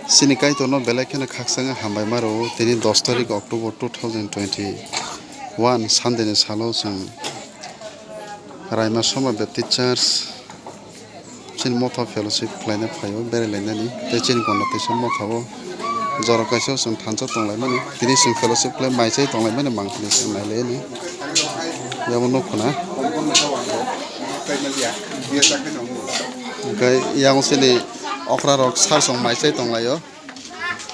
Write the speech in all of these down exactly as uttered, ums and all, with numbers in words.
Chini Kaitorno belai kheno khakchangwi hambai ma rwo. Tini dos tarik October two thousand twenty-one Sunday ni salo chwng Raima Soma Baptist Church chini motha fellowship khlaina phaio berai lainani tei chini konda teisa motha o jora kaisa o chwng thansa tong laimani. Tini chwng fellowship khlai mai chai tong laimani mang tini chwng nai laini. Yabo nuk khna. Hwnkhe yang chini okra rok sar song mai chai tong laio.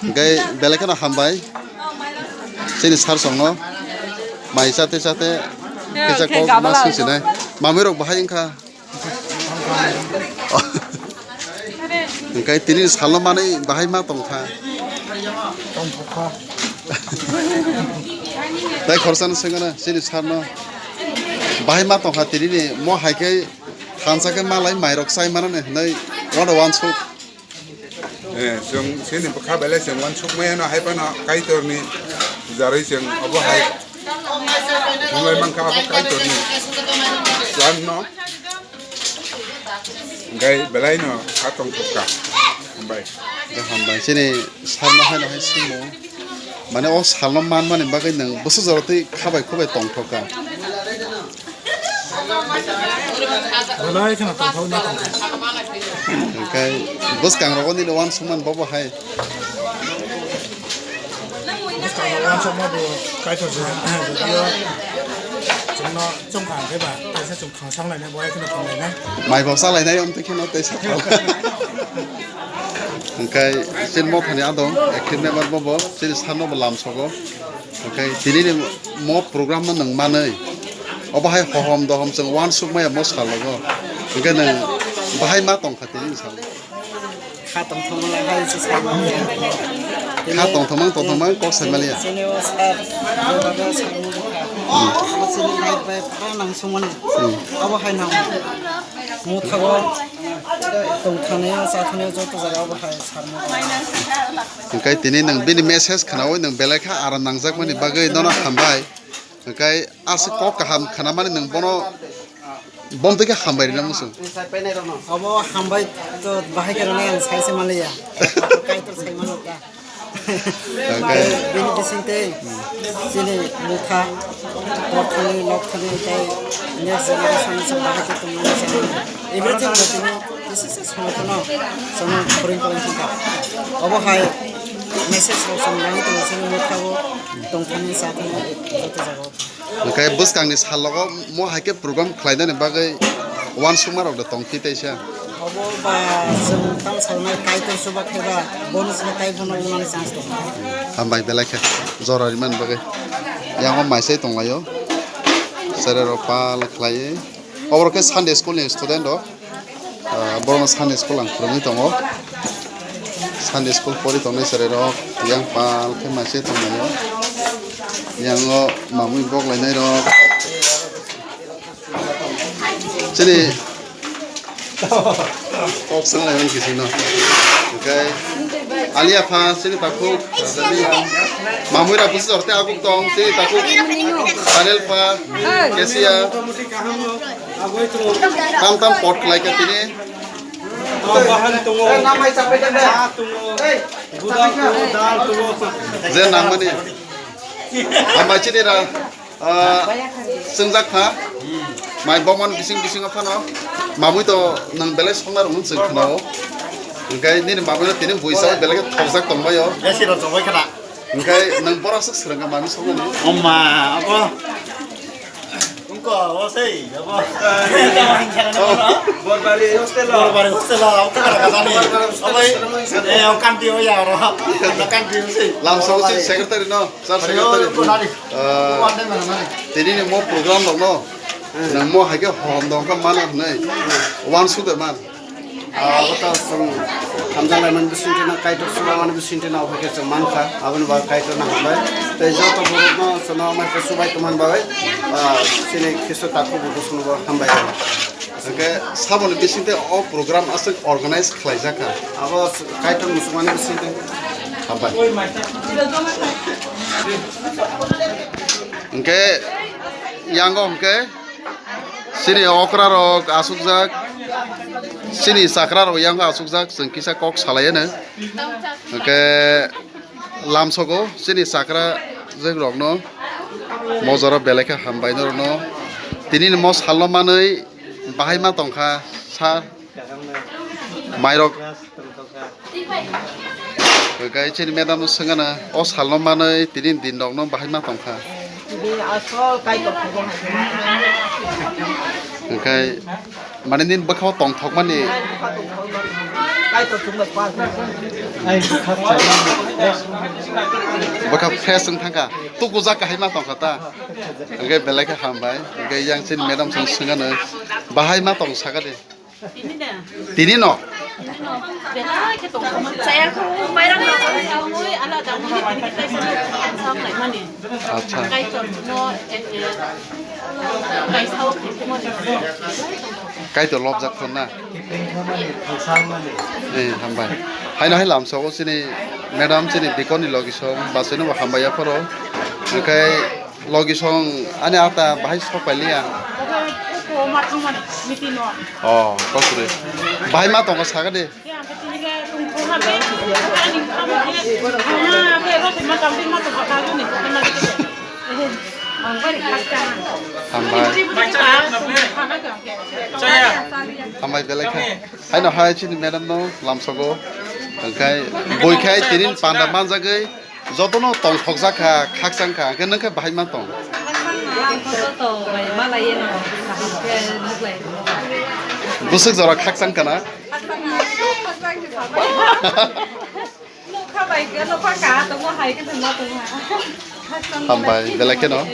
Hwnkhe belai kheno hambai. Chini sar songno mai chate chate kisa kok ma swngsinai. Mamwi rok bahai wngkha. Hwnkhe tini salno manwi bahai ma tongkha. Tei khorsa no swngana chini sarno bahai ma tongkha tinini mo hai khe thansa khe malai mairok chai manani hinwi wano wansuk. Eh, chwng chini bwkha belai chwng wansuk maya no hai phano Kaitorni jarwi chwng obo hai thumlai mankha abo Kaitorni plan no. Hwnkhe belai no kha tongthok kha. Hambai. Hambai chini sarno haino hai simo. Mane o salno manmani bagwi nwng bwswk jorotwi khabai khubai tongthok kha. Belai kheno tongthoknai tongkha. Hwnkhe bwskangrogo nini wansukmani bobo hai. Bwskango wansukma bo Kaitor se, jodio chwngno chongkha hwnkhe ba, kaisa chwng thangsanglai nai, bo hai kheno thanglainai. Mai bo salainai, amtwi kheno tei saphang. Hwnkhe chini mothani adong, active member bobo, chini sarno bo lamsogo. Hwnkhe tinini mo program no nwng manwi, obo hai hohom dohom chwng wansuk maya mo salogo. Hwnkhe nwng bahai ma tongkha tinini salo. Kha tongthokma lai hai se sai manya. Kha tongthokma tongthokma kok sai maliya. Chini o sir, o jaga sir mo bwkha. Abo chini life bai pura nang sumani. Hmm. Abo hai nang. Mothago tongthani, chathani joto jaga abo hai sir mo. Hwnkhe tini nwng bini message khnaui nwng belai kha aram nangjakmani bagwi nono hambai. Hwnkhe aswk kok kaham khnamani nwng bono bomtwi khe hambai rwna muchung. Obo hambai to bahai khe rwnai ang sai se manliya. Kaitor sai mano ta. Hwnkhe bini bisingtwi chini motha, porthani, nokthani tei next generation se bahai khe tongmani chang. Everything bo tini kisi se songwi phano chwngno phwrwng palai thangkha. Obo hai message rok chwng nangwi tongo chini motha o tongthani chathani joto jaga o. Hwnkhe bwskangni salogo mo hai khe program khlainani bagwi uansukmarok da tongphi teisa. Obo ba chwng tang salnai Kaitor chuba khe ba bono chwngno tai phano wngnani chance tongo. Hambai belai khe jora rimani bagwi. Yango maisai tonglaio. Cherai rok pal khlaiwi. Oborok khe Sunday school ni student rok. Ah, borokno Sunday school ang phwrwngwi tongo. Sunday school pori tongnai cherai rok yang pal khe maisai tonglaio. Yango mamwi bok lainai rok. Chini kok swng lai mani kisingno. Hwnkhe ali apha chini takhuk mamwi rok bwswk jorte aguk tong chini takhuk Daniel pha Kesia. Tam tam pot khlai kha tini. Bahan tongo, cha tongo, guda tongo, dal tongo. Je nangmani. Hambai chini ra, ah, chwngjak kha. Mai bokmani bising bisingo phano. Mamwi to nang belai songna rwngmung chwng khna o. Hwnkhe nini mamwi no tini buisa belai khe thokjak tongbai o. Yasi rok chongbai khna. Hwnkhe nang borok swk swrwngkha mamwi songmani. Oma, abo. Wngkha, o sei, abo. Borbari hostel o. Borbari hostel o, o kha kha jani. Obai, eh, o kanti o ya ro. Kanti o sei. Lamsa o sei secretary no, sir secretary. Ah, tini ni mo program rok no. Nang mo hai khe hom dong kha mana hnai. Wan su de man. Ah, abo to chwng hamjak laimani bisingtwi no, Kaitor chubamani bisingtwi no, obo khe chwng mankha, aboni bagwi Kaitorno hambai. Tei joto borokno chwngno amai khe chubai tongmani bagwi, ah, chini Khristo takhuk bo bwskango hambai rw. Hwnkhe saboni bisingtwi o program aswk organize khlaijak kha. Abo Kaitor muchungmani bisingtwi. Hambai. Hwnkhe yango hwnkhe Chini okra rok asukjak. Chini chakra rok yang asukjak, chwng kisa kok salai ano. Hwnkhe lamsogo chini chakra jek rokno mojoro belai khe hambai norokno. Tini ni mo salno manwi bahai ma tongkha sir. Mairok. Hwnkhe chini madam no swngana o salno manwi tini din rokno bahai ma tongkha. Hwnkhe mane nini bwkhao tongthokmani. Bwkha fresh wng thangkha, tukujak kahai ma tongkha ta. Hwnkhe belai khe hambai, hwnkhe yang chini madam song swngano bahai ma tong sakha de. Tini no? Tini no. Belai khe tongthokma. Chaya kho, mairang rok wngwi alada wngwi tini khe kaisa no sam lai mani. Acha. Kaitor no, eh, eh, kaisa o khe mani. Kaitor lobjak thon na? Eh, hambai. Haino hai lamsogo chini madam chini bikoni logi song, basino bo hambai ya phoro. Hwnkhe Logi song ani ata bahai sok pailiya. Oho, oho, ma thangmani, meeting no. Oh, kokre. Bahai ma tongo saka de. Ya, meeting ga tong thong ha be. Ani kamo ke. Ma ke ro ma kam ma to ka ni ko na de. Ang bari khasta. Hambai. Hambai belai kha. Haino hai chini madam no lamsogo. Hwnkhe bui khai tinin panda manjagwi. Jotono tongthokjak kha, khakchang kha, hwnkhe nwng khe bahai ma tong? Ang khe joto bai malai yeno, kaham khe nuklai. Bwswk jora khakchang kana? Nukha bai khe nukha ka tongo hai khe thwngma tongma. Hambai, belai kheno.